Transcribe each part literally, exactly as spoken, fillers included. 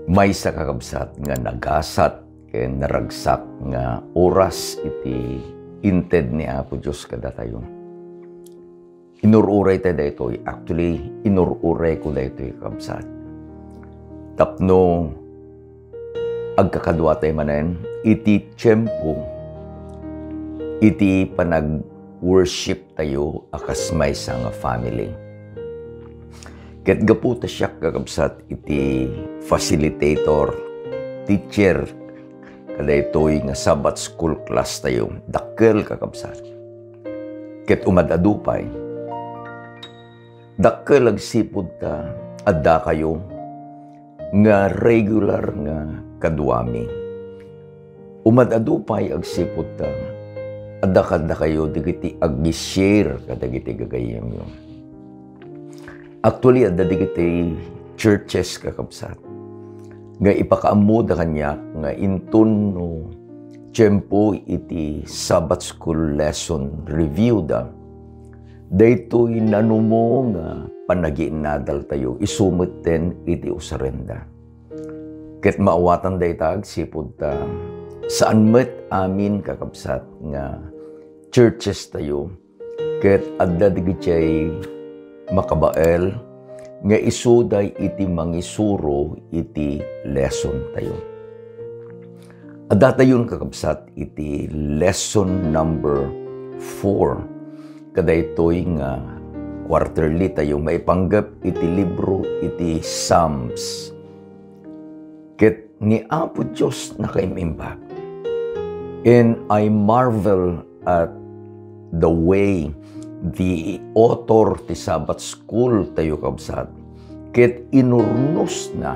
Maysa, kakabsat, nga nagasat ken naragsak nga oras iti inted ni Apo Dios kadatayo. Inur-uraytay daytoy. Actually, inur-urayko daytoy, kakabsat. Tapno agkakaduatay manen iti tiempo iti panag-worship tayo a kas maysa nga family. Ket gapu ta siak, kakabsat, iti facilitator, teacher, kadaytoy nga Sabbath school class tayo, dakkel, kakabsat. Ket umad-adu pay, dakkel agsipud ta addakayo nga regular nga kaduami. Umad-adu pay agsipud ta adda kadakayo dagiti ag-share kadagiti gagayyemyo. Actually, adda dagiti churches, kakabsat, nga ipakaammoda kaniak nga inton no tiempo iti Sabbath School lesson review da, daytoy nanumo nga panagiinnadal tayo isu metten iti usarenda. Ket maawatan dayta agsipud ta saan met amin, kakabsat, nga churches tayo, ket adda dagiti makabael nga isuda iti mangisuro iti lesson tayo. Addatayon, kakabsat, iti lesson number four. Kadaytoy nga quarterly tayo maipanggep iti libro iti Psalms. Ket ni Apo Dios nakaim-imbag. And I marvel at the way the author ti Sabbath School tayo, kabsat, ket inurnosna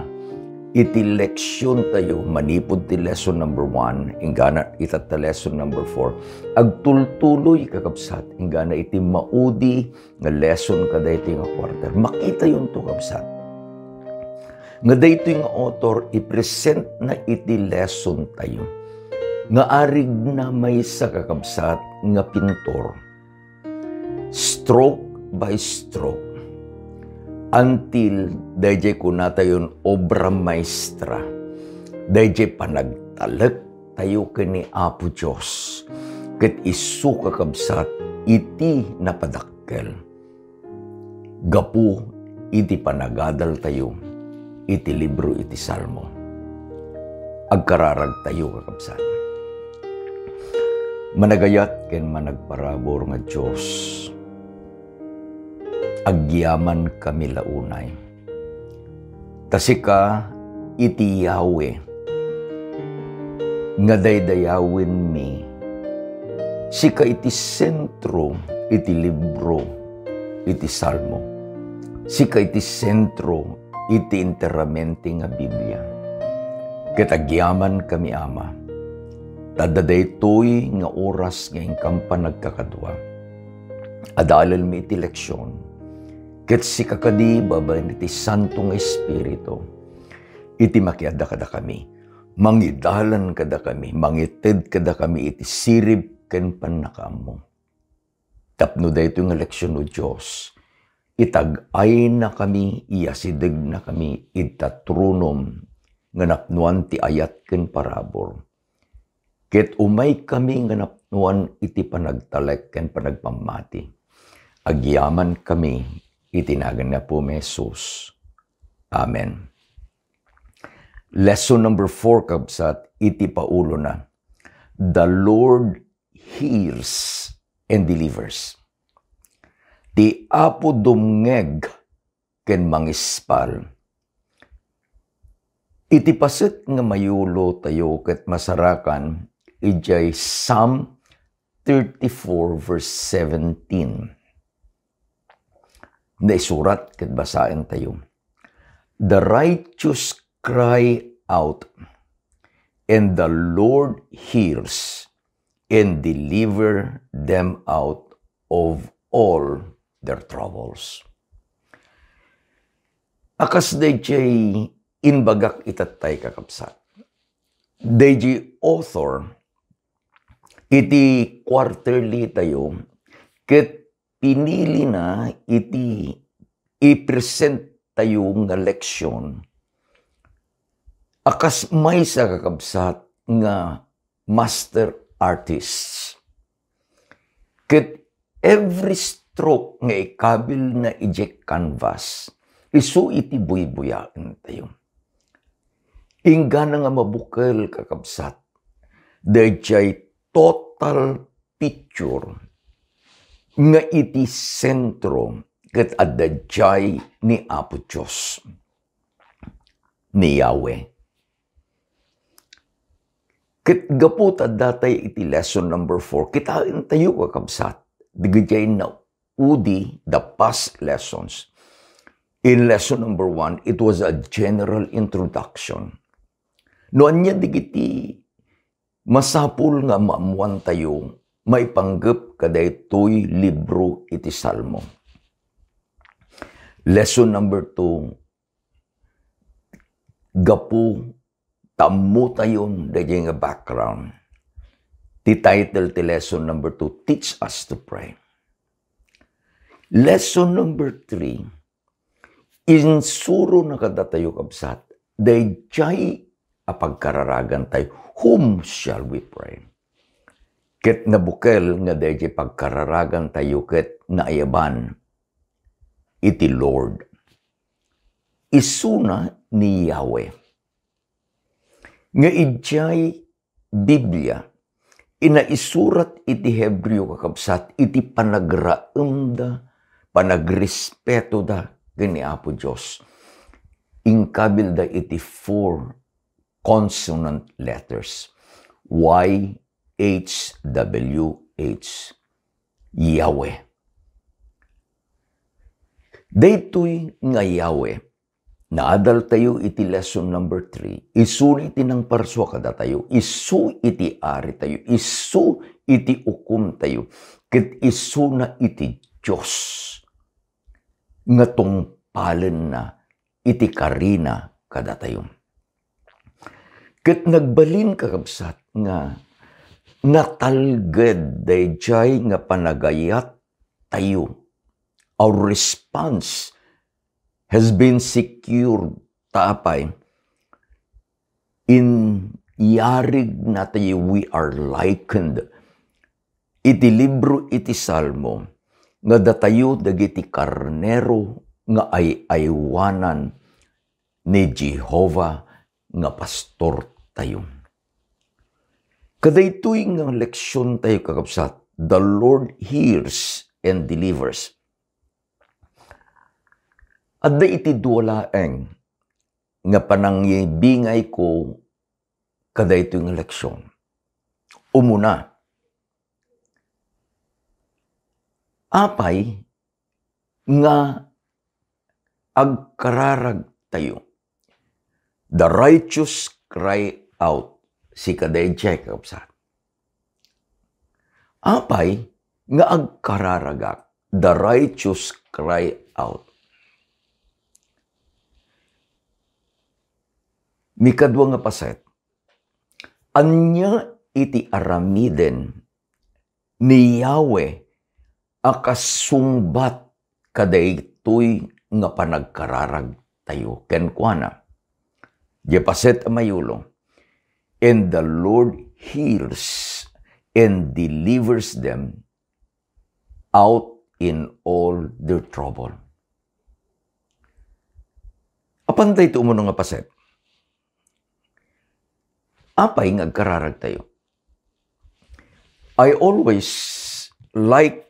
iti leksion tayo manipud ti lesson number one, inggana itatta lesson number four, agtultuloy, kakabsat, inggana iti maudi nga lesson kadaytoy nga quarter. Makitayonto, kabsat, nga daytoy nga author ipresentna iti lesson tayo nga arigna maysa, kakabsat, nga pintor, stroke by stroke, until dayjay kunatayon obra maestra, dayjay panagtalek tayo ken ni Apo Dios, ket isu, kakabsat, iti napadakkel gapu iti panagadal tayo iti libro iti Salmo. Agkararag tayo, kakabsat. Managayat ken managparabur nga Dios, agyaman kami la unay. Ta sika iti Yahweh nga daydayawenmi, sika iti sentro iti libro iti Salmo, sika iti sentro iti enteramente nga Biblia. Ket agyaman kami, Ama, ta adda daytoy nga oras nga inkam panagkakadua. Adalelmi iti leksion, ket sika kadi babaen iti Santo nga Espiritu, iti makiadda kadakami, mangidalan kadakami, mangited kadakami iti sirib ken pannakaammo. Tapno daytoy nga leksion, O Dios, itag-ayna kami, iyasidegna kami ita tronom nga napnoan ti ayat ken parabur. Ket umay kami nga napnoan iti panagtalek ken panagpammati. Agyaman kami iti nagan ni Apomi Jesus. Amen. Lesson number four, kabsat, iti paulona, The Lord hears and delivers. Ti Apo dumngeg ken mangispal. Iti paset nga mayulo tayo ket masarakan idiay Psalm thirty-four verse seventeen. Naisurat ket basaen tayo, "The righteous cry out, and the Lord hears and deliver them out of all their troubles." A kas dayjay imbagak itattay, kakabsat, dayjay author iti quarterly tayo ket pinilina iti i-present tayo nga leksion a kas maysa, kakabsat, nga master artists. Ket every stroke nga ikabilna idiay canvas, isu iti buybuyaentayo. Inggana nga mabukel, kakabsat, daydiay total picture nga iti sentro ket adda diay ni Apo Dios, ni Yahweh. Ket gapu ta addatay iti lesson number four, kitaentayo, kakabsat, dagiti naudi, the past lessons. In lesson number one, it was a general introduction. No ania dagiti masapul nga maammoantayo maipanggep kadaytoy libro iti Salmo. Lesson number two, gapu ta ammotayon daydiay nga background. Ti title ti lesson number two, Teach Us to Pray. Lesson number three, insurona kadatayo, kabsat, daydiay a pagkararagantayo, whom shall we pray? Ket nabukel nga daydiay pagkararagantayo ket naayaban iti Lord. Isuna ni Yahweh. Nga idiay Biblia, inaisurat iti Hebreo, kakabsat, iti panagraemda, panagrispetoda ken ni Apo Dios. Inkabilda iti four consonant letters. Y H W H. Yahweh. Daytoy nga Yahweh, naadaltayo iti lesson number three, isu iti nangparsua kadatayo, isu iti aritayo, isu iti ukomtayo, ket isuna iti Dios nga tungpalenna iti karina kadatayo. Ket nagbalin, kakabsat, nga natalged daydiay nga panagayattayo. Our response has been secured. Ta apay? Inyarignatayo, we are likened iti libro iti Salmo nga datayo dagiti karnero nga ay-aywanan ni Jehovah nga pastortayo. Kadaytoy nga leksiontayo, kakabsat, the Lord hears and delivers. Adda iti dua laeng nga panangibingayko kadaytoy nga leksion. Umuna, apay nga agkararagtayo? The righteous cry out. Sika daydiay, kakabsat. Apay nga agkararagak? The righteous cry out. Mikadua nga paset, ania iti aramiden ni Yahweh a kasungbat kadaytoy nga panagkararagtayo kenkuana? Diay paset a mayulo, "And the Lord hears and delivers them out in all their trouble." Apan daytoy umuna nga paset, apay nga agkararagtayo? I always like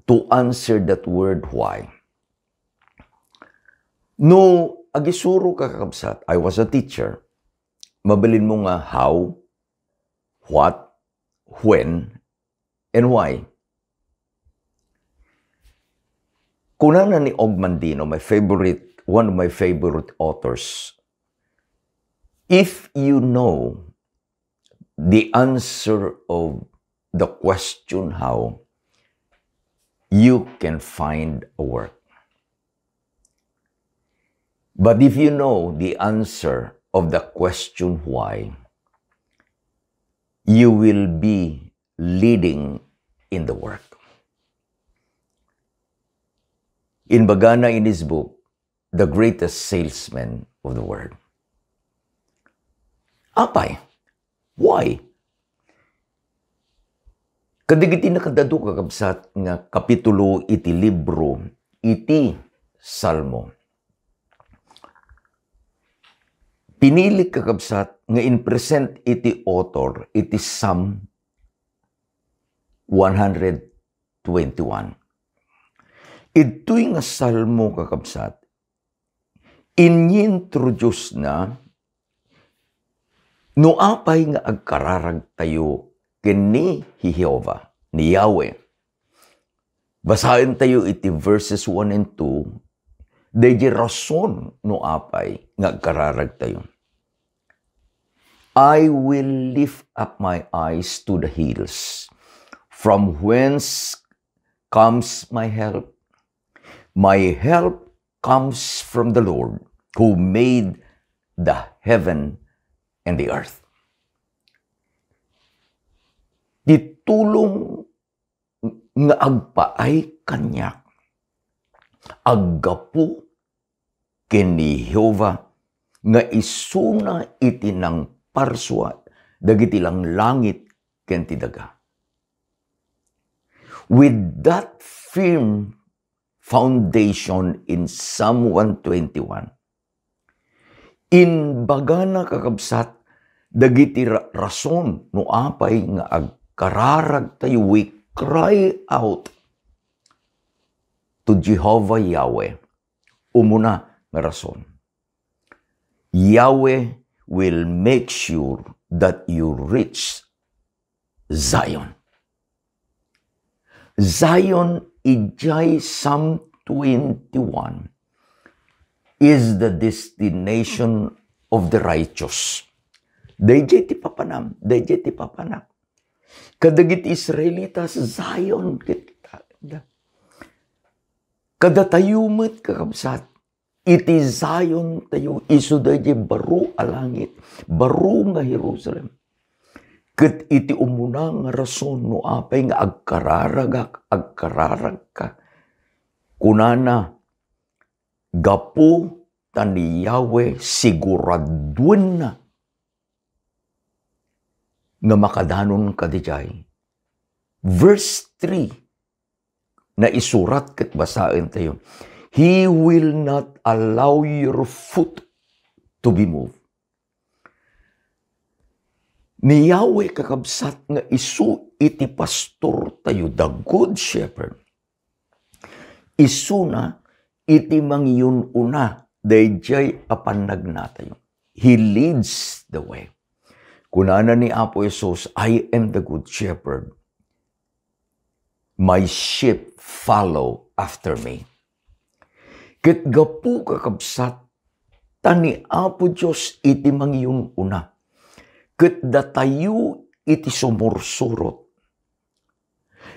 to answer that word why. No agisuro ka, kakabsat, I was a teacher. Mabalinmo nga how, what, when, and why. Kunana ni Og Mandino, my favorite, one of my favorite authors, "If you know the answer of the question how, you can find a work. But if you know the answer of the question why, you will be leading in the work." Inbagana in his book, The Greatest Salesman of the World. Apay? Why? Kadagiti nakadadu, kakabsat, nga kapitulo iti libro iti Salmo, pinili, kakabsat, nga in-present iti author iti Psalm one hundred twenty-one. Idtoy nga Salmo, kakabsat, inintroduce na no apay nga agkararagtayo ken ni Jehovah, ni Yahweh. Basaentayo iti verses one and two, daydi rason no apay nga agkararagtayo. "I will lift up my eyes to the hills. From whence comes my help? My help comes from the Lord, who made the heaven and the earth." Ti tulong nga agpaay kaniak aggapu ken ni Jehovah, nga isuna iti nangparsua dagiti langlangit ken ti daga. With that firm foundation in Psalm one twenty-one, imbagana, kakabsat, dagiti ra-, rason no apay nga agkararagtayo, we cry out to Jehovah Yahweh. Umuna nga rason, Yahweh will make sure that you reach Zion. Zion, idiay Psalm twenty-one, is the destination of the righteous. Daydiay ti papanam, daydiay ti papanak. Kadagiti Israelitas, Zion ket kadatayo met, kakabsat, iti Zion tayo, isu daydiay baro a langit, baro nga Jerusalem. Ket iti umuna nga rason no apay nga agkararagak, agkararagka, kunana, gapu ta ni Yahweh siguraduenna nga makadanonka idiay. Verse three, naisurat ket basaentayo, "He will not allow your foot to be moved." Ni Yahweh, kakabsat, nga isu iti pastor tayo, the Good Shepherd. Isuna iti mangyun-una daydiay a pannagnatayo. He leads the way. Kunana ni Apo Jesus, "I am the good shepherd. My sheep follow after me." Ket gapu, kakabsat, ta ni Apo Dios iti mangyun-una, ket datayo iti sumursurot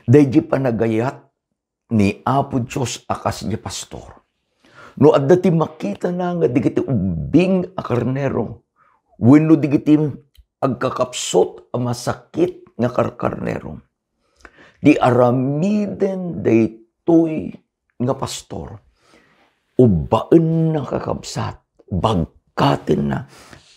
daydi panagayat ni Apo Dios a kas diay pastor. No adda ti makitana nga dagiti ubbing a karnero wenno dagiti agkakapsut a masakit nga karkarnero, ti aramiden daytoy nga pastor, ubbaenna, kakabsat, bagkatenna.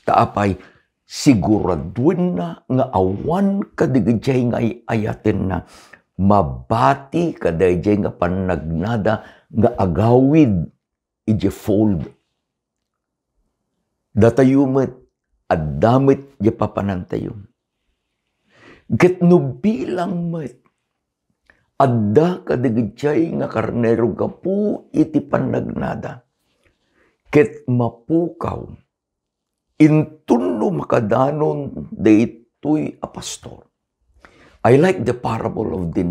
Ta apay, siguraduenna nga awan kadagiti nga ay-ayatenna, mabati kadaydiay nga pannagnada nga agawid idiay fold. Datayo met, adda met idiay papanantayo. Ket no bilang met, adda kadagiti nga karnero gapu iti pannagnada, ket mapukaw, inton no makadanon daytoy a pastor. I like the parable of the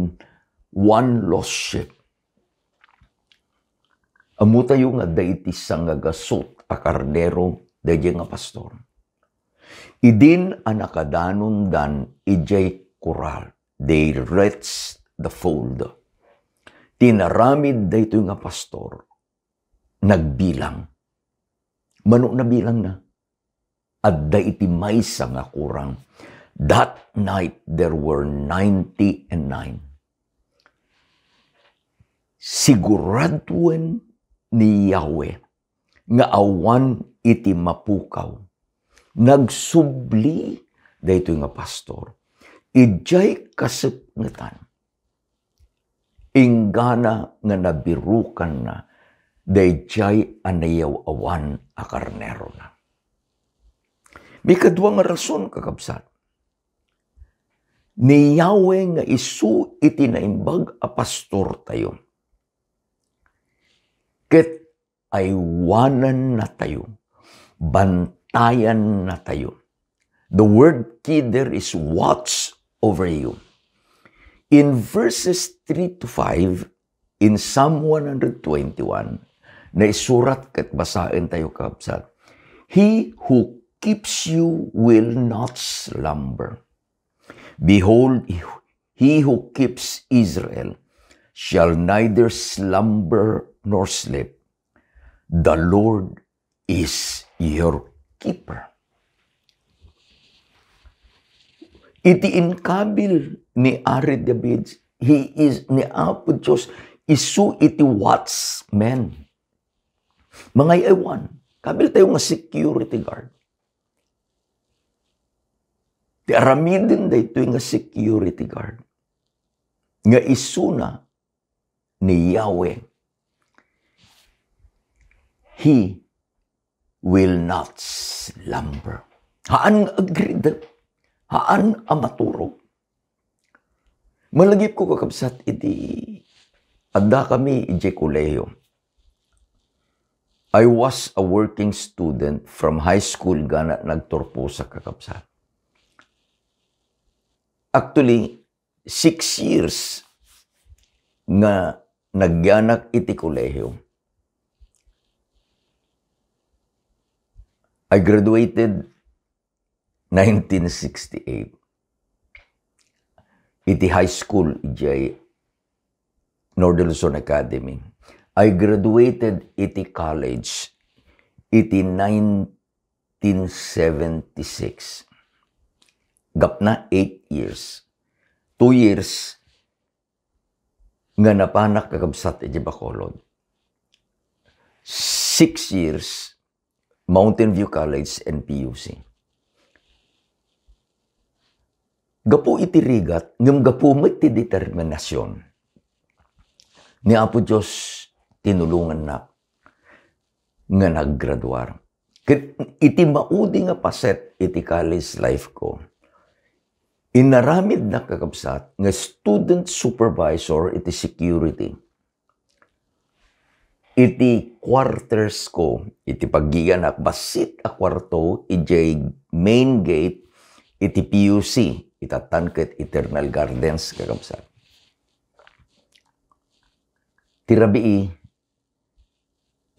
one lost sheep. Ammotayo nga adda iti sangagasut a karnero daydiay nga pastor. Idin a nakadanondan idiay koral, they reach the fold. Ti inaramid daytoy nga pastor, nagbilang. Mano nabilangna? Adda iti maysa nga kurang. That night, there were ninety and nine. Siguraduen ni Yahweh nga awan iti mapukaw. Nagsubli daytoy nga pastor. Idiay kasepngetan, inggana nga nabirukanna daydiay a nayaw-awan a karnerona. Mikadua nga rason, kakabsat, ni Yahweh nga isu iti naimbag a pastortayo. Ket aywanannatayo, bantayannatayo. The word key there is watch over you. In verses three to five, in Psalm one hundred twenty-one, naisurat ket basaentayo, kabsat, "He who keeps you will not slumber. Behold, he who keeps Israel shall neither slumber nor sleep. The Lord is your keeper." Iti inkabil ni Ari David, he is, ni Apo Dios, isu iti watchman. Mangay-aywan, kabil tayo nga security guard. Ti aramiden daytoy nga security guard nga isuna ni Yahweh, he will not slumber. Haan nga agridep, haan a maturog. Malagipko, kakabsat, iti adda kami idiay kolehiyo. I was a working student from high school, gana nagturposak, kakabsat. Actually, six years nga nagyanak iti kolehiyo. I graduated nineteen sixty-eight iti high school idiay Northern Luzon Academy. I graduated iti college iti nineteen seventy-six. Gapna eight years. Two years nga napanak, kakabsat, iti Bacolod. Six years, Mountain View College and P U C. Gapu iti rigat, ngem gapu met ti determinasion, ni Apo Dios tinulongannak nga naggraduar. Ket iti maudi nga paset iti college life ko, inaramidnak, kakabsat, nga student supervisor iti security. Iti quarters ko, iti paggiganak, bassit a kuarto, idiay main gate, iti P U C, itatan ket Eternal Gardens, kakabsat. Ti rabii,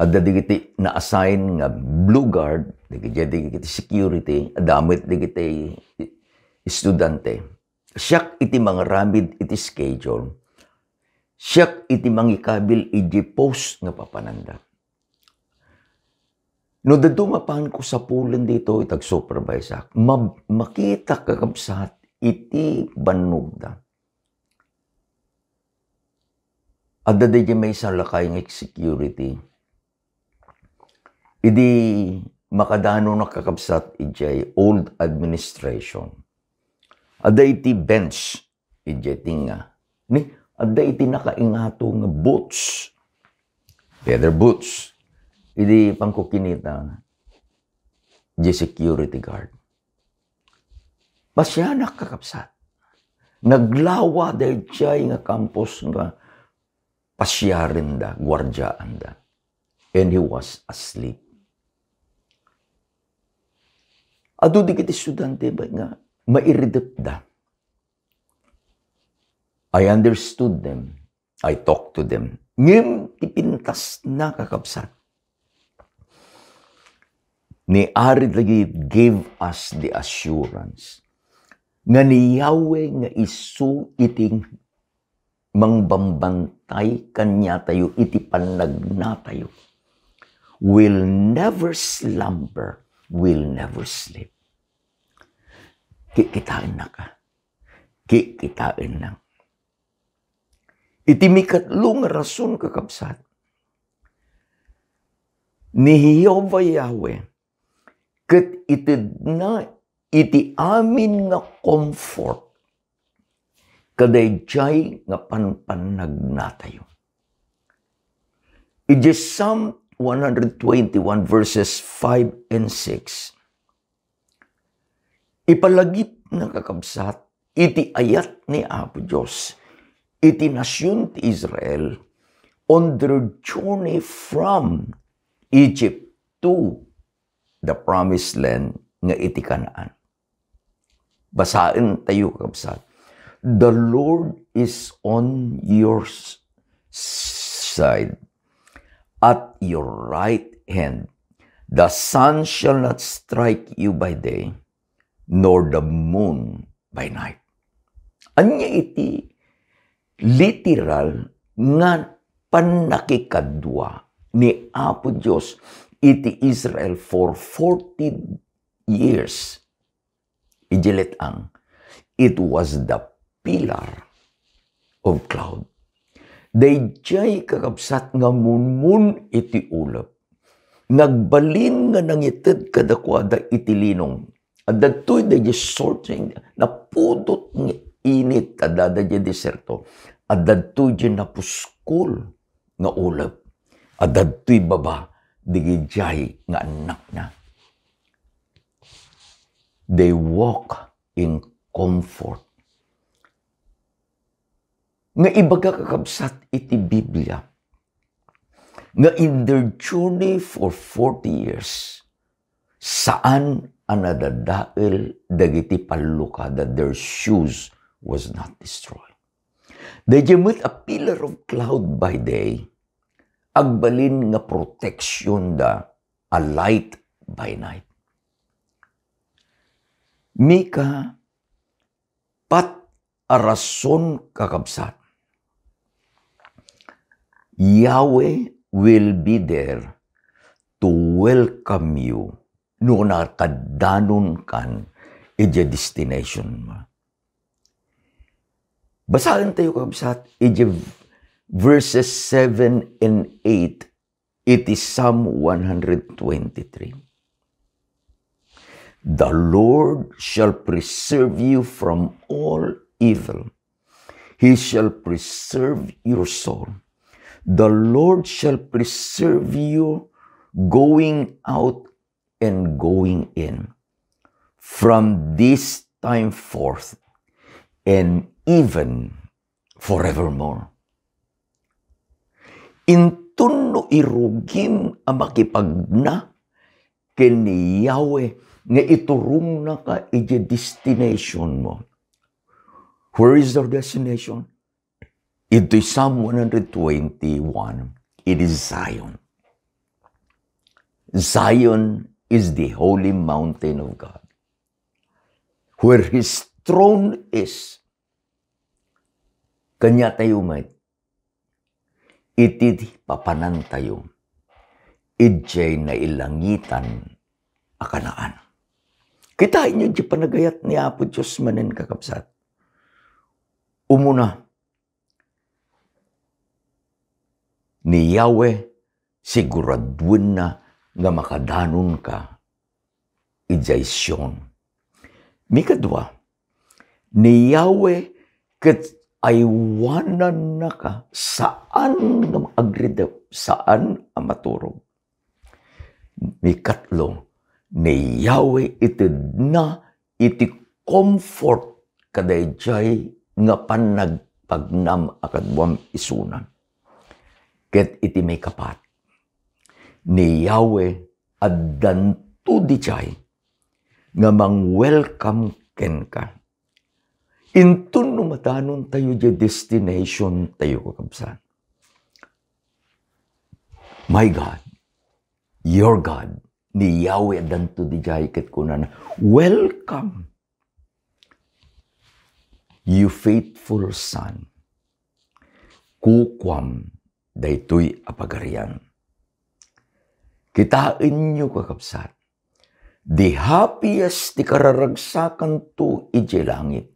adda dagiti na-assign nga blue guard, dagiti, dagiti security, adda met dagiti estudiante. Siak iti mangaramid iti schedule. Siak iti mangikabil iti post nga papananda. No dadduma, mapanko sapulen ditoy iti agsupervisak, ma-, makitak, kakabsat, iti bannogda. Adda daydiay maysa lakay nga security. Idi makadanonak, kakabsat, idiay old administration, adda iti bench idiay tengnga. Ni, adda iti nakaingato nga boots. Leather boots. Idi panko kinita, di security guard. Pasianak, kakabsat. Naglawa daydiay nga campus nga pasiarenda, guardiaanda. And he was asleep. Adu dagiti estudiante ba nga mairidepda. I understood them. I talked to them. Ngem ti pintasna, kakabsat, ni Ari David gave us the assurance nga ni Yahweh nga isu iti mangbambantay kaniatayo iti pannagnatayo will never slumber, will never sleep. Kikitaennaka. Kikitaennak. Iti mikatlo nga rason, kakabsat, ni Jehovah Yahweh ket itedna iti amin nga comfort kadaydiay nga panpannagnatayo. Idiay Psalm one hundred twenty-one verses five and six, ipalagipna, kakabsat, iti ayat ni Apo Dios iti nasion ti Israel on their journey from Egypt to the promised land nga iti Canaan. Basaentayo, kabsat. "The Lord is on your s-, side, at your right hand. The sun shall not strike you by day, nor the moon by night." Ania iti literal nga pannakikadua ni Apo Dios iti Israel for forty years? Idiay let-ang, it was the pillar of cloud. Daydiay, kakabsat, nga munmun iti ulep, nagbalin nga nangited kadakuada iti linong. Adda daydiay sort nga napudot nga init, adda daydiay desierto. Adda daydiay napuskol nga ulep. Adda daydiay baba, daydiay nga annakna. They walk in comfort. Nga ibaga, kakabsat, iti Biblia nga in their journey for forty years, saan a nadadael dagiti pallukada, their shoes was not destroyed. Daydiay met a pillar of cloud by day, agbalin nga proteksionda a light by night. Mika, pat a rason, kakabsat. Yahweh will be there to welcome you no nakadanonkan idiay destination mo. Basaentayo, kabsat, idiay verses seven and eight iti Psalm one hundred twenty-three. "The Lord shall preserve you from all evil. He shall preserve your soul. The Lord shall preserve you going out and going in from this time forth and even forevermore." Inton no irugim a makipagna ken ni Yahweh nga iturongnaka idiay destination mo. Where is your destination? Iti Psalm one hundred twenty-one, it is Zion. Zion is the holy mountain of God, where His throne is. Kaniatayo met, iti papanantayo idiay nailangitan a Canaan. Kitaenyo diay panagayat ni Apo Dios manen, kakabsat. Umuna, ni Yahweh, siguraduenna nga makadanonka idiay Sion. Mikadua, ni Yahweh ket aywanannaka, saan nga agridep, saan a maturog. Mikatlo, ni Yahweh itedna iti comfort kadaydiay nga pannagpagnam a kaduam isuna. Ket iti maikapat, ni Yahweh addanto didiay nga mang-welcome kenka. Inton no madanontayo diay destination tayo, kakabsat. My God, your God, ni Yahweh addanto didiay ket kunana, "Welcome, you faithful son. Kukuam daytoy a pagarian." Kitaenyo, kakabsat, the happiest ti kararagsakanto idiay langit,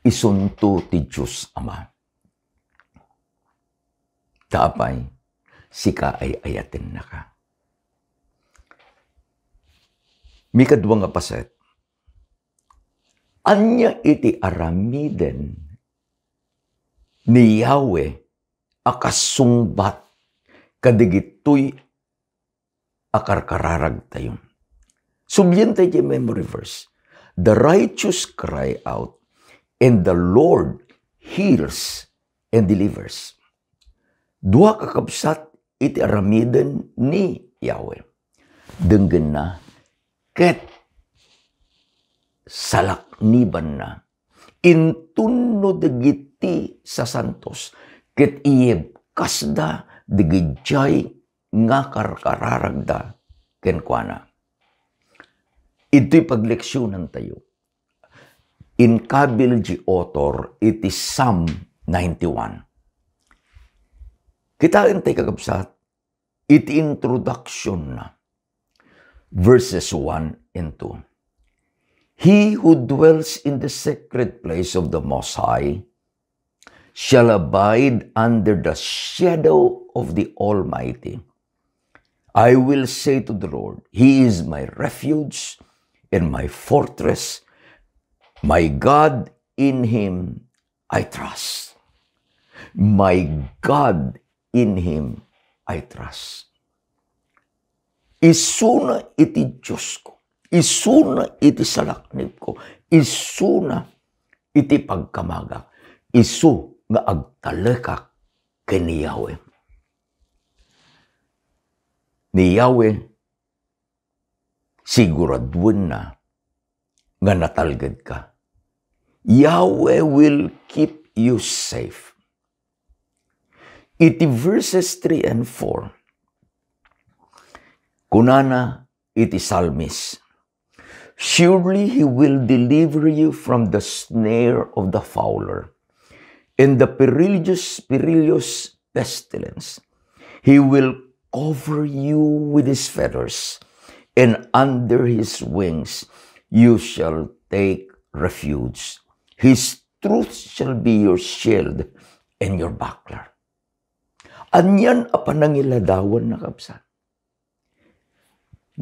isunto ti Dios Ama. Ta apay, sika ay ayatennaka. Mikadua nga paset, ania iti aramiden ni Yahweh a kasungbat kadagitoy a karkararagtayo? Sublienta iti memory verse. The righteous cry out, and the Lord heals and delivers. Dua, kakabsat, iti aramiden ni Yahweh. Denggenna ket salaknibanna. Inton no dagiti sasantos ket iyebkasda dagidiay nga karkararagda kenkuana. Itoy pagleksionantayo. Inkabil ti author iti Psalm ninety-one. Kitaentayo, kakabsat, iti introduction na, verses one and two. "He who dwells in the secret place of the Most High shall abide under the shadow of the Almighty. I will say to the Lord, He is my refuge and my fortress, my God, in Him I trust. My God, in Him I trust." Isuna iti Diosko, isuna iti salaknibko, isuna iti pagkamagak, isu nga agtalekak ken ni Yahweh. Ni Yahweh, siguraduenna nga natalgedka. Yahweh will keep you safe. Iti verses three and four, kunana iti psalmist, "Surely He will deliver you from the snare of the fowler and the perilous, perilous pestilence. He will cover you with His feathers, and under His wings you shall take refuge. His truth shall be your shield and your buckler." Anian a panangiladawan, kakabsat?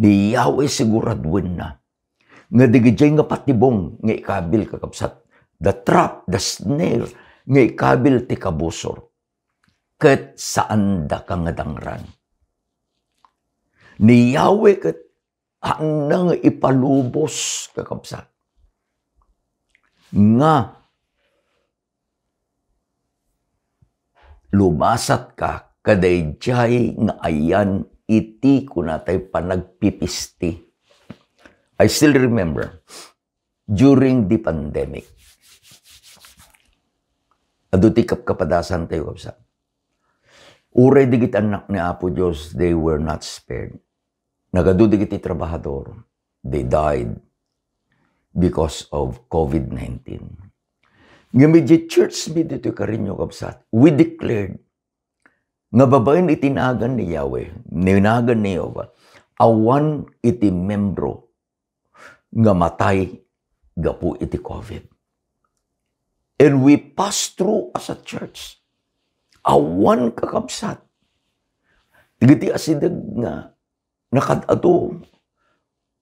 Ni Yahweh siguraduenna nga dagidiay nga patibong nga ikabil, kakabsat, the trap, the snare nga ikabil ti kabusor, ket saandaka nga dangran. Ni Yahweh ket haanna nga ipalubos, kakabsat, nga lumasatka kadaydiay nga ayan iti kunatay panagpipisti. I still remember, during the pandemic, adu ti kapkapadasantayo, kabsat. Uray dagiti annak ni Apo Dios, they were not spared. Nagadu dagiti trabahador, they died because of covid nineteen. Ngem idiay church mi ditoy Carreño, kabsat, we declared nga babaen iti nagan ni Yahweh, ni nagan ni Jehovah, awan iti membro nga matay gapu iti covid. And we pass through as a church. Awan, kakabsat, dagiti asideg nga nakad-adu.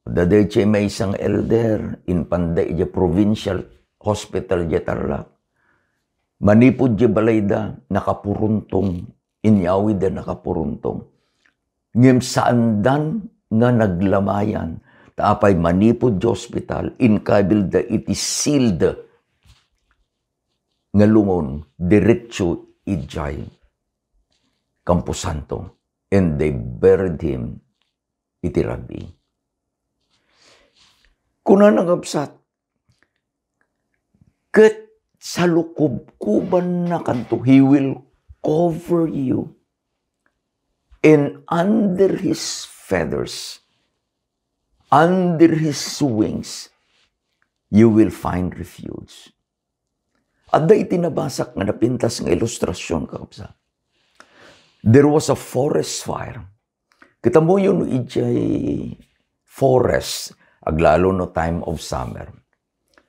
Adda daydiay maysa nga elder, impanda idiay provincial hospital idiay Tarlac. Manipud idiay balayda, nakapuruntong, inyawidda, nakapuruntong. Ngem saandan nga naglamayan, ta apay manipud idiay hospital, inkabilda iti sealed nga lungon, diretso idiay Camposanto. And they buried him iti rabii. Kunana, kabsat, ket salukubkubannakanto, He will cover you, and under His feathers, under His wings, you will find refuge. Adda iti nabasak nga napintas nga ilustrasion, kakabsat. There was a forest fire. Kitamoyo no idiay forest, aglalo no time of summer.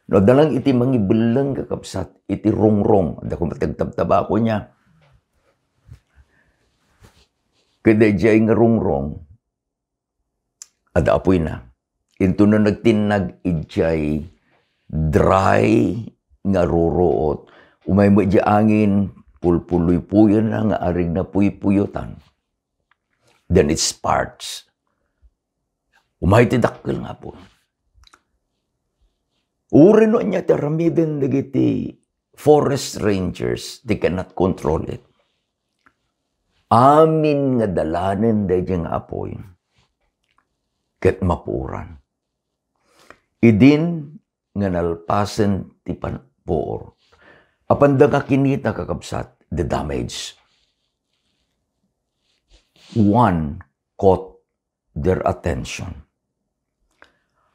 No, adda lang iti mangibelleng, kakabsat, iti rungrong. Adda koma ti agtabtabako nia. Ket daydiay nga rungrong, adda apuyna. Intono nagtinnag idiay dry nga ruruot. Umay met idiay angin, pulpuluypuyenna nga arigna puypuyotan. Then it sparks. Umay ti dakkel nga apo. Uray no ania ti aramiden dagiti forest rangers, they cannot control it. Amin nga dalanen daydiay nga apoy ket mapuoran. Idin nga nalpasen ti pan-, puor, apanda nga kinita, kakabsat, the damage. One caught their attention.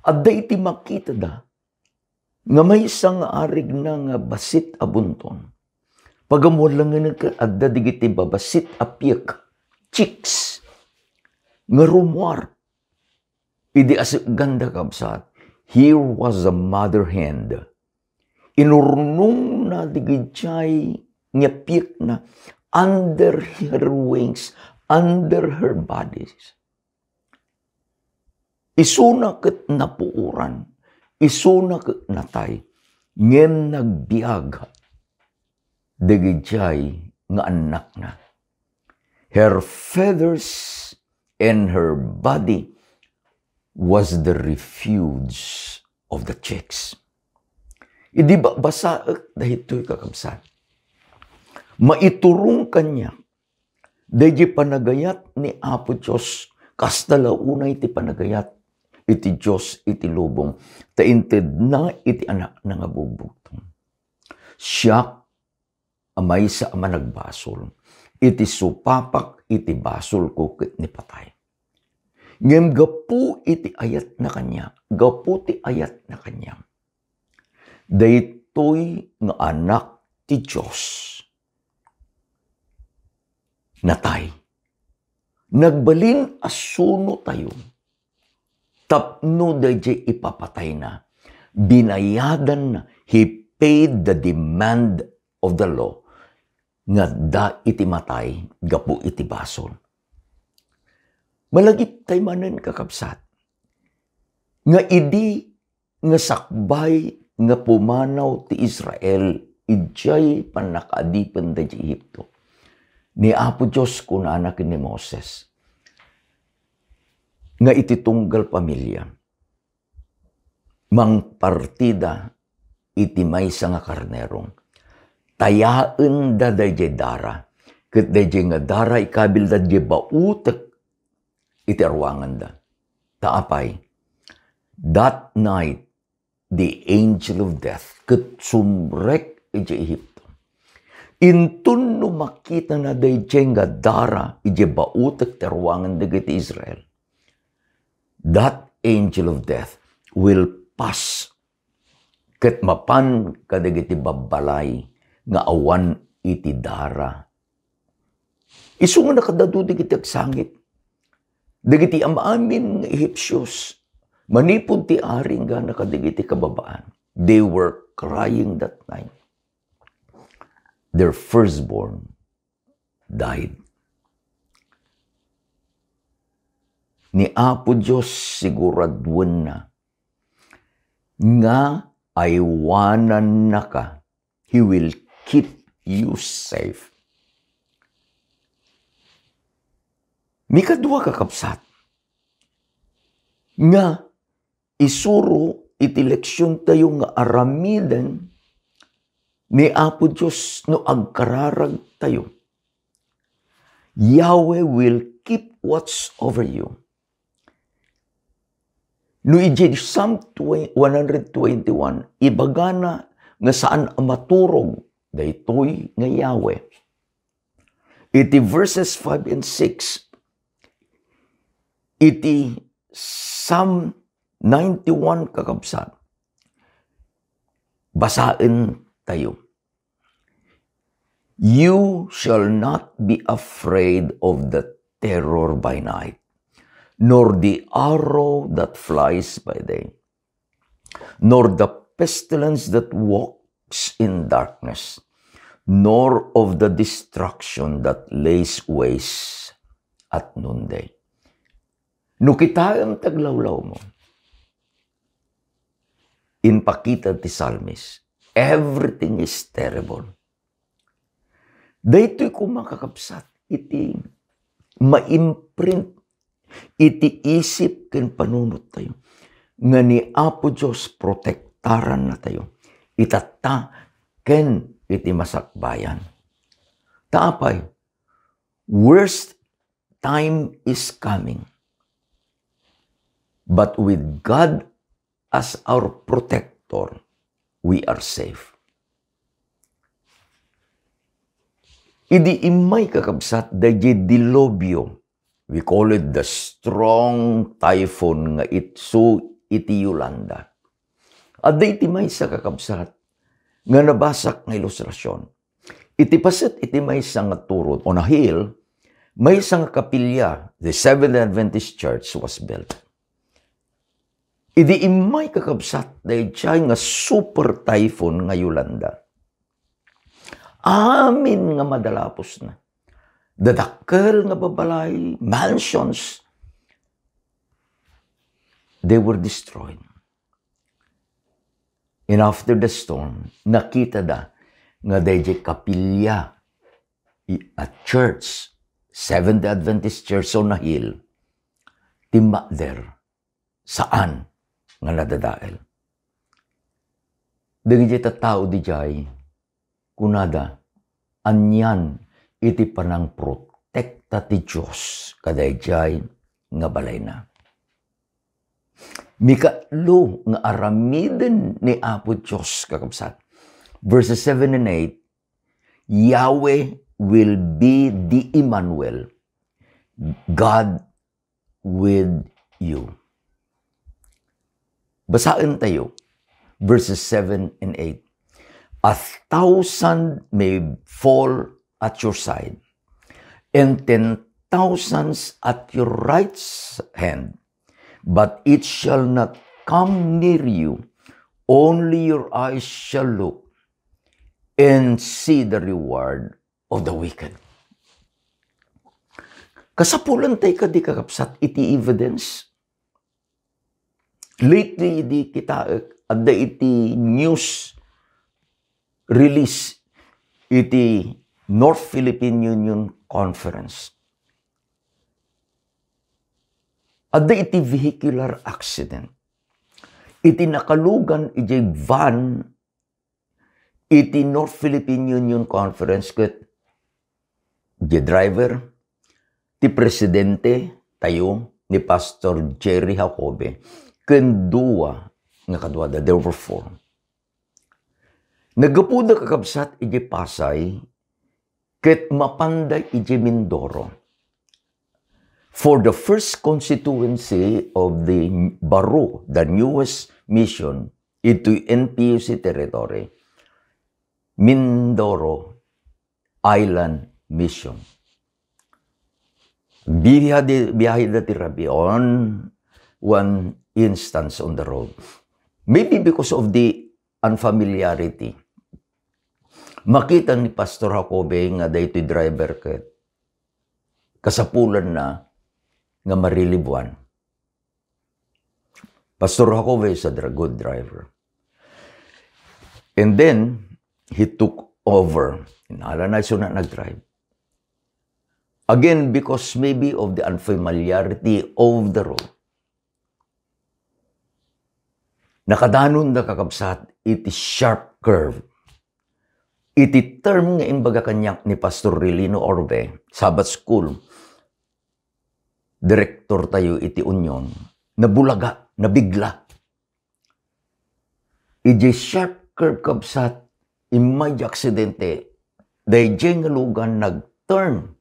Adda iti makitada nga maysa nga arigna nga bassit a bunton. Pagamualangen ket adda dagiti babassit a piek, chicks, nga rummuar. Idi asekganda, kabsat, here was a mother hen. Inurnongna dagiti nga piekna under her wings, under her bodies. Isuna ket napuoran, isuna ket natay, ngem nagbiag dagiti nga annakna. Her feathers and her body was the refuge of the chicks. Idi ba-, basaek daytoy, kakabsat, maiturong kaniak daydi panagayat ni Apo Dios, kasta la unay ti panagayat iti Dios iti lubong, ta intedna iti Anakna nga bugbugtong. Siak a maysa a managbasol, iti supapak iti basolko ket ni patay. Ngem gapu iti ayatna kaniak, gapu ti ayatna kaniak, daytoy nga Anak ti Dios natay. Nagbalin a sunotayo tapno daydiay ipapatayna, binayadanna, he paid the demand of the law nga adda iti matay gapu iti basol. Malagiptay manen, kakabsat, nga idi nga sakbay nga pumanaw ti Israel idiay pannakaadipen daydiay Egipto, ni Apo Dios kunana ken ni Moses nga iti tunggal pamilia, mangpartida iti maysa nga karnero. Tayaenda daydiay dara, ket daydiay nga dara ikabilda diay bautek iti aruanganda. Ta apay, that night, the angel of death ket sumrek idiay Egipto. Inton no makitana daydiay nga dara idiay bautek ti aruangan dagiti Israel, that angel of death will pass ket mapan kadagiti babbalay nga awan iti dara. Isu nga nakadadu dagiti agsangit, dagiti am-amin nga Ehipsios, manipud ti ari inggana kadagiti kababaan, they were crying that night. Their firstborn died. Ni Apo Dios siguraduenna nga aywanannaka. He will keep you safe. Mikadua, kakabsat, nga isuro iti leksiontayo nga aramiden ni Apo Dios no agkararagtayo. Yahweh will keep watch over you. No idiay Psalm twe-, one hundred twenty-one, ibagana nga saan a maturog daytoy nga Yahweh. Iti verses five and six, iti Psalm ninety-one, kakabsat, basaen tayo. "You shall not be afraid of the terror by night, nor the arrow that flies by day, nor the pestilence that walks in darkness, nor of the destruction that lays waste at noonday." No kitaem ti aglawlawmo, impakita ti psalmist. Everything is terrible. Daytoy koma, kakabsat, iti ma-imprint iti isip ken panunottayo nga ni Apo Dios protektarannatayo itatta ken iti masakbayan. Ta apay, worst time is coming. But with God as our protector, we are safe. Idi immay, kakabsat, dayjay dilubyo, we call it the strong typhoon nga itsu iti Yolanda. Adda iti maysa, kakabsat, nga nabasak nga ilustrasion. Iti paset iti maysa nga turod on a hill, maysa nga kapilya, the Seventh Adventist Church was built. Idi immay, kakabsat, dayjay nga super typhoon nga Yolanda, amin nga madalapusna, dadakkel nga babalay, mansions, they were destroyed. And after the storm, nakitada nga dayjay kapilya, i-, a church, Seventh-day Adventist Church on a Hill, timmakder, saan nga nadadael. Dagiti tattao didiay, kunada, anian iti panangprotekta ti Dios kadaydiay nga balayna. Mikatlo nga aramiden ni Apo Dios, kakabsat. Verses seven and eight, "Yahweh will be the Emmanuel, God with you." Basaen tayo, verses seven and eight. "A thousand may fall at your side, and ten thousands at your right hand, but it shall not come near you. Only your eyes shall look and see the reward of the wicked." Kasapulan tayo kadi, kakabsat, iti evidence. Lately, idi kitaek, adda iti news release iti North Philippine Union Conference. Adda iti vehicular accident. Iti nakalugan iti van iti North Philippine Union Conference ket di driver, ti presidente tayo, ni Pastor Jerry Jacobe, ken dua nga kaduada, there were four. Naggapuda, kakabsat, iti Pasay, ket mapanda iti Mindoro. For the first constituency of the Baru, the newest mission, itoy N P U C territory, Mindoro Island Mission. Biyahe di, biyahe da ti rabii on one instance on the road. Maybe because of the unfamiliarity. Makita ni Pastor Jacobe nga daytoy driver ket kasapulanna nga marilibuan. Pastor Jacobe is a dra-, good driver. And then, he took over. Inalana isu na nag-drive. Again, because maybe of the unfamiliarity of the road. Nakadanonda, kakabsat, iti sharp curve. Iti term nga imbaga kaniak ni Pastor Relino Orbe, Sabbath School director tayo iti Union, nabulaga, nabigla. Iti sharp curve, kabsat, immay di aksidente, daydiay nga lugan nag-turn.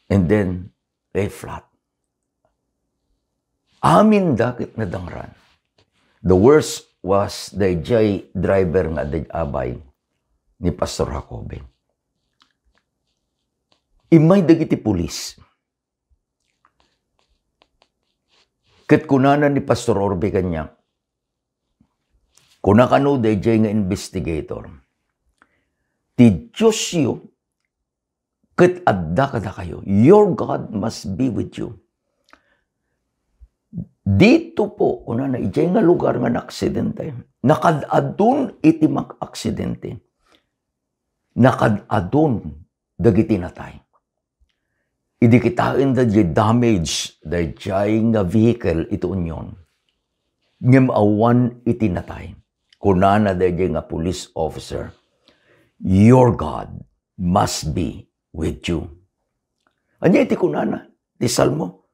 And then, lay flat. Aminda ket nadangran. The worst was daydiay driver nga adda abay ni Pastor Jacobe. Immay dagiti pulis. Ket kunana ni Pastor Orbe kaniak, kuna kano daydiay nga investigator, "Ti Diosyo ket adda kadakayo. Your God must be with you." Dito po, kunana, idiay nga lugar nga naaksidente, nakad-adun iti makaaksidente, nakad-adun dagiti natay. Idi kitaen da di damage daydiay nga vehicle iti Union, ngem awan iti natay. Kunana daydiay nga police officer, "Your God must be with you." Ania iti kunana ti Salmo?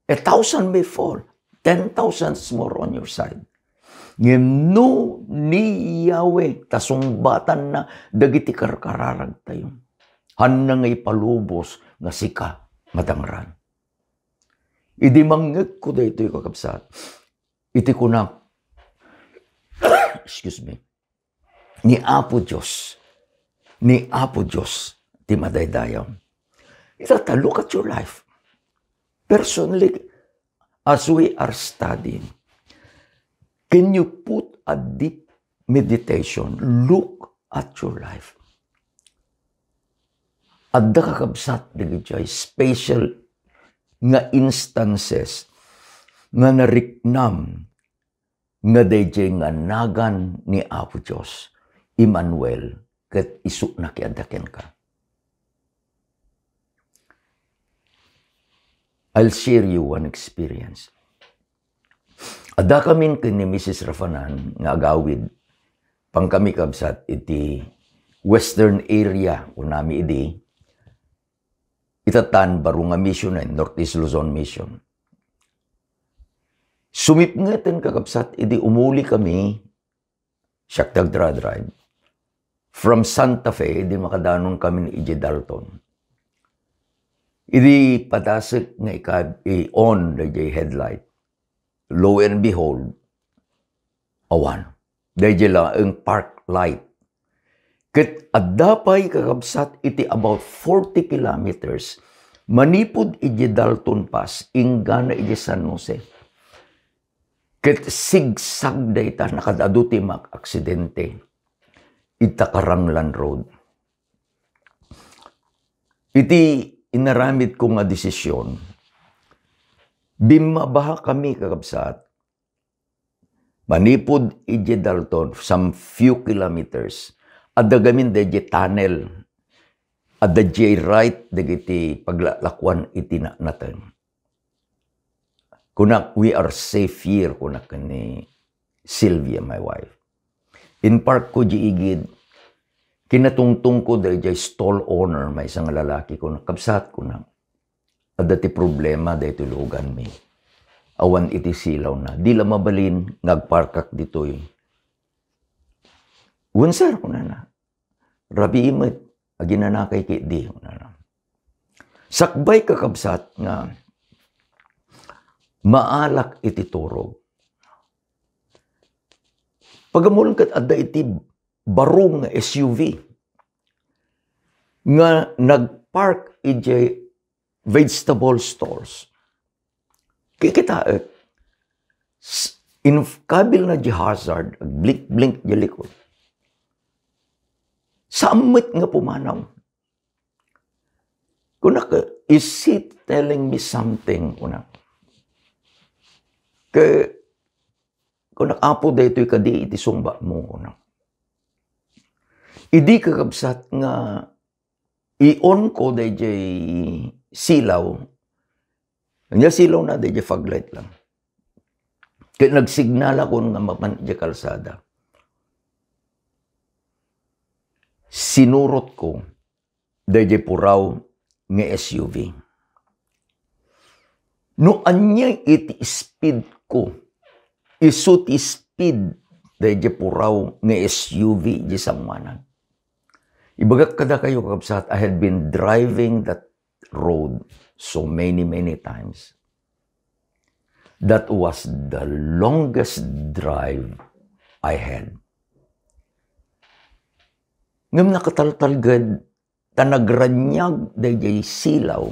"A thousand may fall, ten thousands more on your side." Ngem no ni Yahweh, ta sungbatanna dagiti karkararagtayo. Hanna nga ipalubos nga sika madangran. Idi mangngegko daytoy, kakabsat, iti kunak, excuse me, ni Apo Dios, ni Apo Dios ti madaydayaw. Ita ta, look at your life. Personally, as we are studying, can you put a deep meditation, look at your life? Adda, kakabsat, dagiti special nga instances nga nariknam nga daydiay nga nagan ni Apo Dios, Emmanuel, ket isu nakiadda kenka. I'll share you one experience. Adda kamin ken ni Missus Rafanan nga agawid. Pangkami, kabsat, iti western area, kunami idi, itatan baro nga mission, eh, Northeast Luzon Mission. Sumipngeten, kakabsat, idi umuli kami, siak ti agdra-drive, from Santa Fe, idi makadanon kami idiay Dalton. Idi padasek nga ika-, i-on daydiay headlight, lo and behold, awan. Daydiay laeng park light. Ket adda pay, kakabsat, iti about forty kilometers manipud idiay Dalton Pass, inggana idiay San Jose. Ket sigsag dayta, nakad-adu ti makaaksidente ita Karanglan Road. Iti inaramidko nga desisyon, bimmabahakami, kakabsat, manipud idiay Dalton, some few kilometers, adda gamin daydiay tunnel, adda diay right dagiti paglalakuan iti na-, nateng. Kunak, "We are safe here," kunak ken ni Sylvia, my wife. Inparkko di igid, kinatungtongko daydiay stall owner, maysa nga lalaki, kunak, "Kabsat," kunak, "adda ti problema daytoy luganmi. Awan iti silawna. Di la mabalin nga agparkak ditoy." "Wen, sir," kunana. "Rabii met, aginanakay ketdi," kunana. Sakbay, kakabsat, nga maalak iti turog, pagamulan ket adda iti baro nga S U V nga nagpark idiay vegetable stalls. Kikitaek, s-, inkabilna di hazard, agblink-blink di likod. Saan met nga pumanaw. Kunak, "Is he telling me something?" kunak. Ke, kunak, "Apo, daytoy kadi iti sungbatmo?" kunak. Idi, kakabsat, nga i-on ko daydiay silaw, ania silawna, daydiay fog light lang. Ket nagsignalakon nga mapan idiay kalsada. Sinurotko daydiay puraw nga S U V. No ania iti speedko, isu ti speed daydiay puraw nga S U V di sangoanan. Ibagak kadakayo, kakabsat, I had been driving that road so many, many times. That was the longest drive I had. Ngem nakataltalged ta nagraniag daydiay silaw,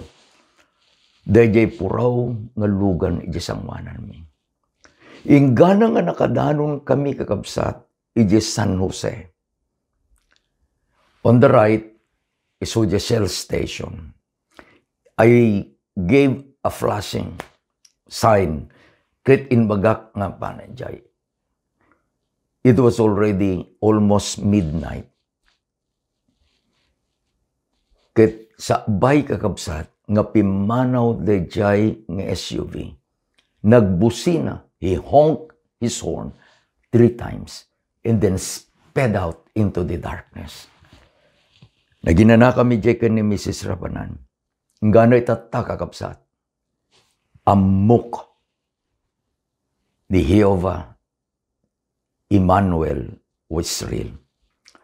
daydiay puraw nga lugan idiay sangoananmi. Inggana nga nakadanon kami, kakabsat, idiay San Jose. On the right is Jose Shell Station. I gave a flashing sign Ket imbagak nga panay jay. It was already almost midnight. Ket sakbay, kakabsat, nga pimmanaw dayjay nga S U V, nagbusina, he honked his horn three times and then sped out into the darkness. Naginanakami jay ken ni Missus Rabanan. Inggana itatta, kakabsat. Ammok ni Jehovah Emmanuel was real.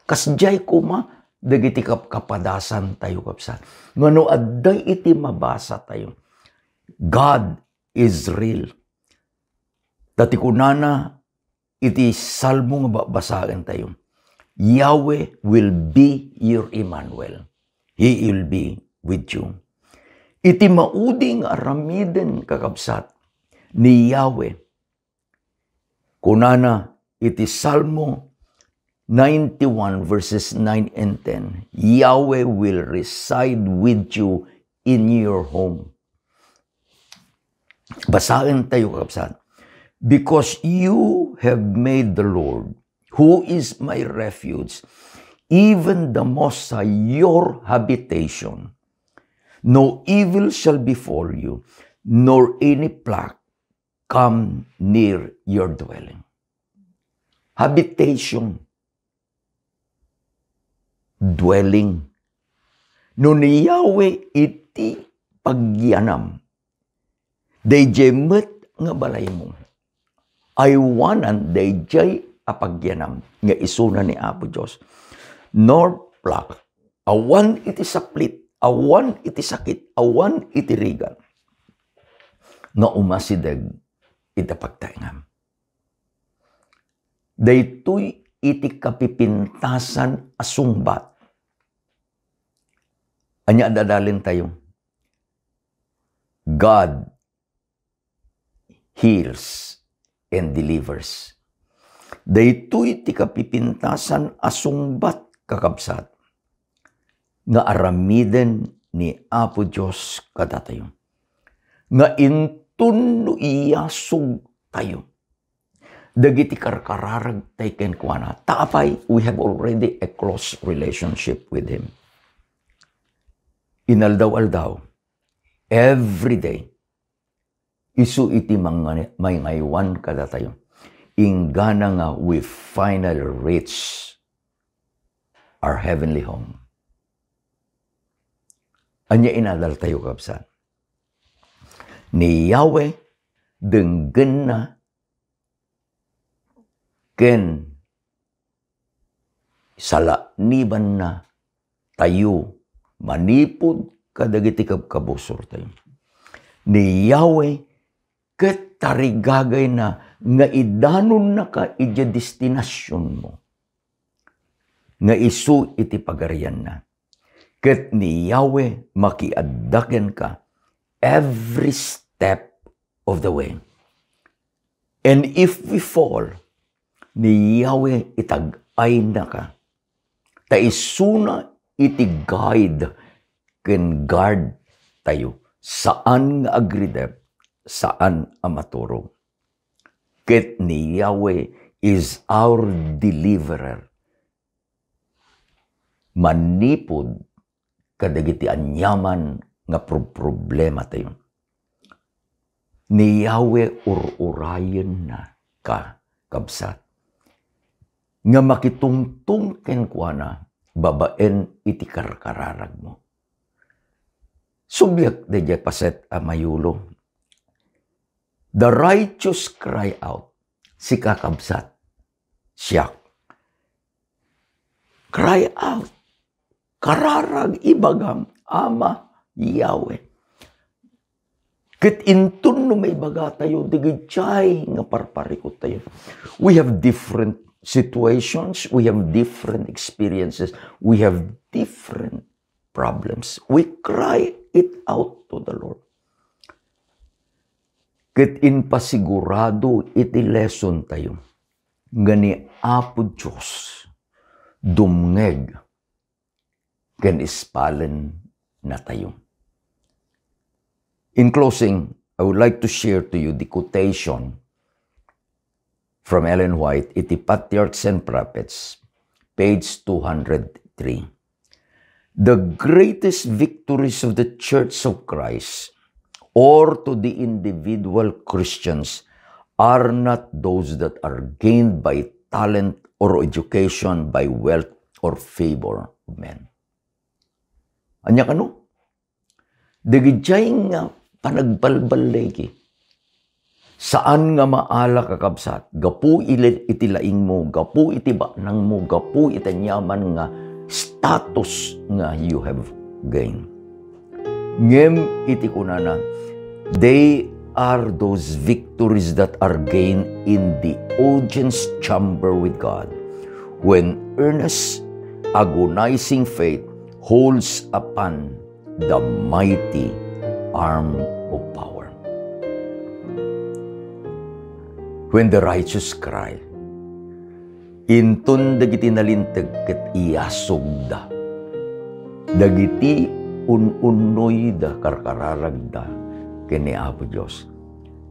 Kasdiay koma dagiti kapkapadasantayo, kabsat, nga no adda iti mabasatayo, God is real. Ta ti kunana iti Salmo nga babasaentayo, "Yahweh will be your Emmanuel." He will be with you. Iti maudi nga aramiden, kakabsat, ni Yahweh, kunana iti Salmo ninety-one verses nine and ten, "Yahweh will reside with you in your home." Basaentayo, kabsat. "Because you have made the Lord, who is my refuge, even the Most High, your habitation, no evil shall befall you, nor any plague come near your dwelling." Habitation. Dwelling. No ni Yahweh iti pagyanam, dayjay met nga balaymo. Aywanan dayjay a pagyanam nga isuna ni Apo Dios. Nor plague, awan iti saplit, awan iti sakit, awan iti rigat nga umasideg iti pagtaengam. Daytoy iti kapipintasan a sungbat. Ania dadalentayo? God heals and delivers. Daytoy ti kapipintasan a sungbat, kakabsat, nga aramiden ni Apo Dios kadatayo, nga inton no iyasugtayo dagiti karkararagtay kenkuana. Ta apay, we have already a close relationship with Him. Inaldaw-aldaw, every day, isu iti mangngani-, mangaywan kadatayo. Inggana nga we finally reach our heavenly home. Ania inadaltayo, kabsat? Ni Yahweh, denggenna ken salaknibanna tayo manipud kadagiti kabkabusortayo. Ni Yahweh ket tarigagayna nga idanonnaka idiay destinasionmo nga isu iti pagarianna. Ket ni Yahweh makiadda kenka every step of the way. And if we fall, ni Yahweh itag-aynaka. Ta isuna iti guide ken guard tayo. Saan nga agridep, saan a maturog. Ket ni Yahweh is our deliverer. Manipud kadagiti aniaman nga pro-, problematayo. Ni Yahweh ur-urayenna ka, kabsat, nga makitungtong kenkuana babaen iti karkararagmo. Subliak daydiay paset a mayulo. The righteous cry out, sika, kabsat, siak. Cry out. Kararag, ibagam, Ama, Yahweh. Ket inton no maibagatayo, dagiti nga parparikutayo. We have different situations, we have different experiences, we have different problems. We cry it out to the Lord. Ket impasigurado iti lesson tayo nga ni Apo Dios dumngeg ken ispalen natayo. In closing, I would like to share to you the quotation from Ellen White, iti Patriarchs and Prophets, page two hundred three. "The greatest victories of the Church of Christ or to the individual Christians are not those that are gained by talent or education, by wealth or favor of men." Ania kano? Dagidiay nga panagbalballigi. Saan nga maala, kakabsat, gapu ili-, iti laingmo, gapu iti baknangmo, gapu iti aniaman nga status nga you have gained. Ngem iti kunana, "They are those victories that are gained in the audience chamber with God, when earnest, agonizing faith holds upon the mighty arm of power." When the righteous cry, inton dagiti nalinteg ket iyasugda, dagiti un-unnoyda, karkararagda ken ni Apo Dios.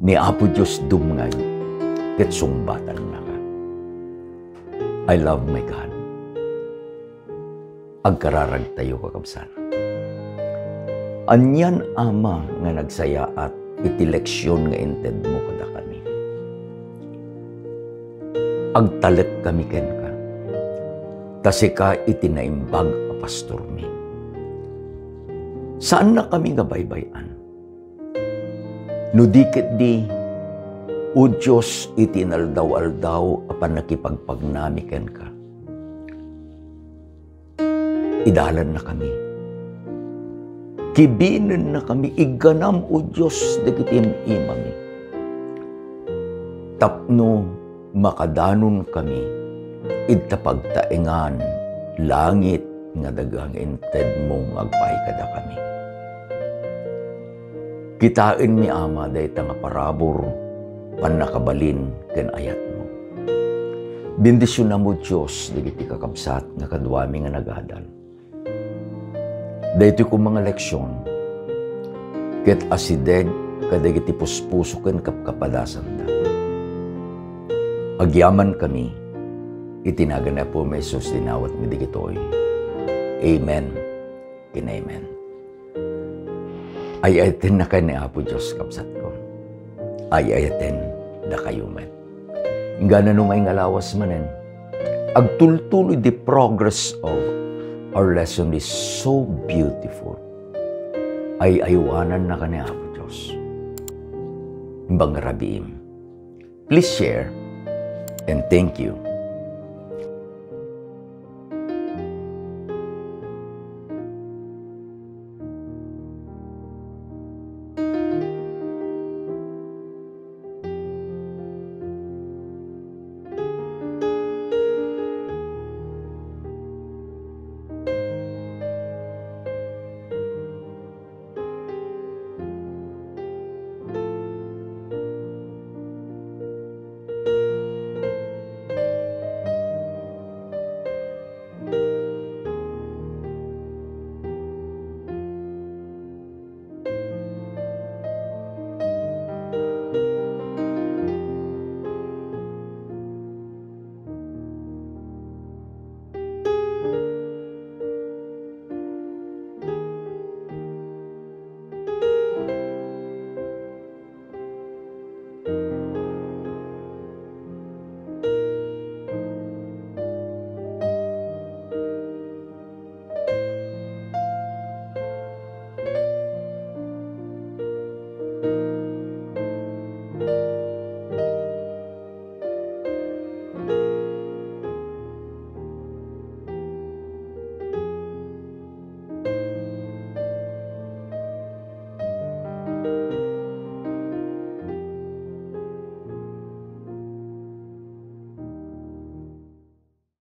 Ni Apo Dios dumngay ket sungbatannaka. I love my God. Agkararagtayo, kakabsat. Anian, Ama, nga nagsayaat iti leksion nga intedmo kadakami. Agtalekkami kenka, ta sika iti naimbag a pastormi. Saannakami nga baybay-an. No di ketdi, O Dios, iti inaldaw-aldaw a pannakipagpagnami kenka, idalannakami. Kibinennakami, igganam, O Dios, dagiti im-imami. Tapno makadanonkami iti pagtaengan langit nga daga nga intedmo nga agpaay kadakami. Kitaenmi, Ama, dayta nga parabur, pannakabalin ken ayatmo. Bendisionam, O Dios, dagiti kakabsat nga kaduami nga nagadal. Daytoy koma nga leksion ket asideg kadagiti puspuso ken kapkapadasanda. Agyamankami iti nagan ni Apomi Jesus ti inawatmi dagitoy. Amen ken amen. Ay-ayatennaka ni Apo Dios, kabsatko. Ay-ayaten dakayo met. Inggana no maingalawas manen, agtultuloy the progress of our lesson is so beautiful. Ay-aywanannaka ni Apo Dios. Imbag nga rabiim. Please share and thank you.